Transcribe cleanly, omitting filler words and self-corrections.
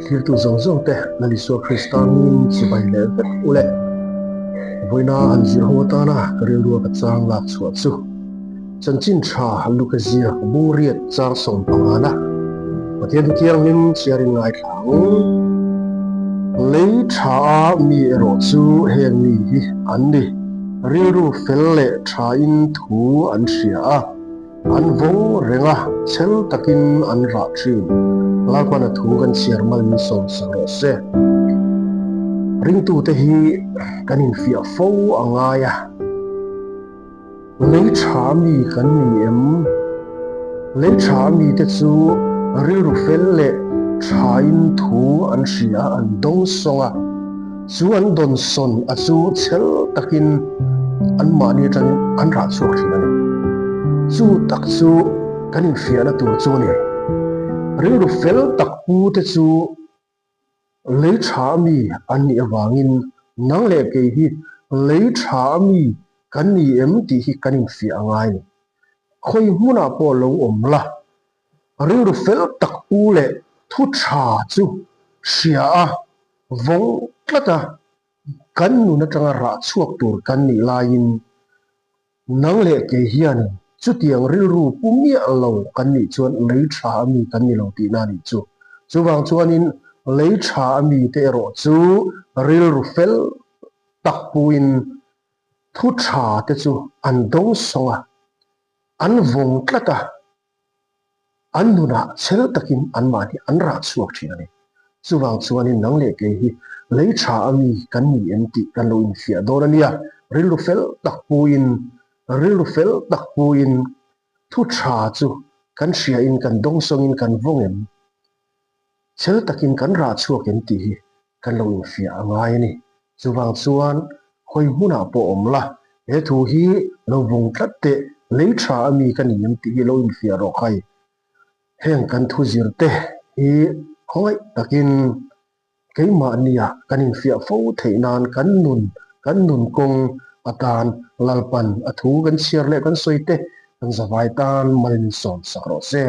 Thlirtu zawng zawng te Lal Isua Krista hmingin chibai leh vek u le. Vawiina han zir ho atana ka rilrua ka chang lak chhuah chu Chanchin tha Luka ziak bungriat chang 15na Pathian thu thianghlim chhiarin ngaithla ang. Lei tha a mi erawh chu heng mi hi an ni. Rilru fel leh thain thu an hria a. An vawng reng a, chhel takin an rah thin. Lalpana thu kan chhiar mal min sawm sak rawh se. Ringtute hi kan infiah fo a ngai a. Lei tha mi kan ni em? Lei tha mite chu rilru fel leh thain thu an hria a, an dawngsawng a. Chu an dawnsawn a chu chhel takin anmahni atangin an rah chhuak thin a ni. Chu tak chu kan infiahna tur chu a ni. Rilru fel tak pu te chu lei tha ami an nih avangin nang leh kei hi lei tha ami kan ni em tih hi kan infiah a ngai a ni. Khawi hmunah pawh lo awm la, rilru fel tak pu leh thu tha chu hria a, vawng tlat a, kan nun atanga rah chhuak tur kan nih laiin nang leh kei hianin chutiang rilru pu miah lo kan nih chuan lei tha a mi kan ni lo tihna a nih chu. Chuvang chuanin lei tha a mi te erawh chu rilru fel tak puin thu tha te chu an dawngsawng a, an vawng tlat a. An nunah chhel takin anmahni an rah chhuak thin a ni. Chuvang chuanin nang leh kei hi lei tha a mi kan ni em tih kan lo infiah dawn a nia. Rilru fel tak puin, rilru fel tak puin thu tha chu kan hriain kan dawngsawngin kan vawng em? Chhel takin kan rah chhuak em tih hi kan lo infiah a ngai a ni. Chuvang chuan hawi hmunah pawh awm la, he thu hi lo vawng tlat teh, lei tha a mi ka ni em tih hi lo infiah rawh khai. Heng kan thu zir te hi khawngaih takin keimahnia kan infiah fo theih nan kan nun, kan nun kawng atan Lalpan a thu kan chhiar leh kan sawi te kan zavai tan mal min sawm sak rawh se.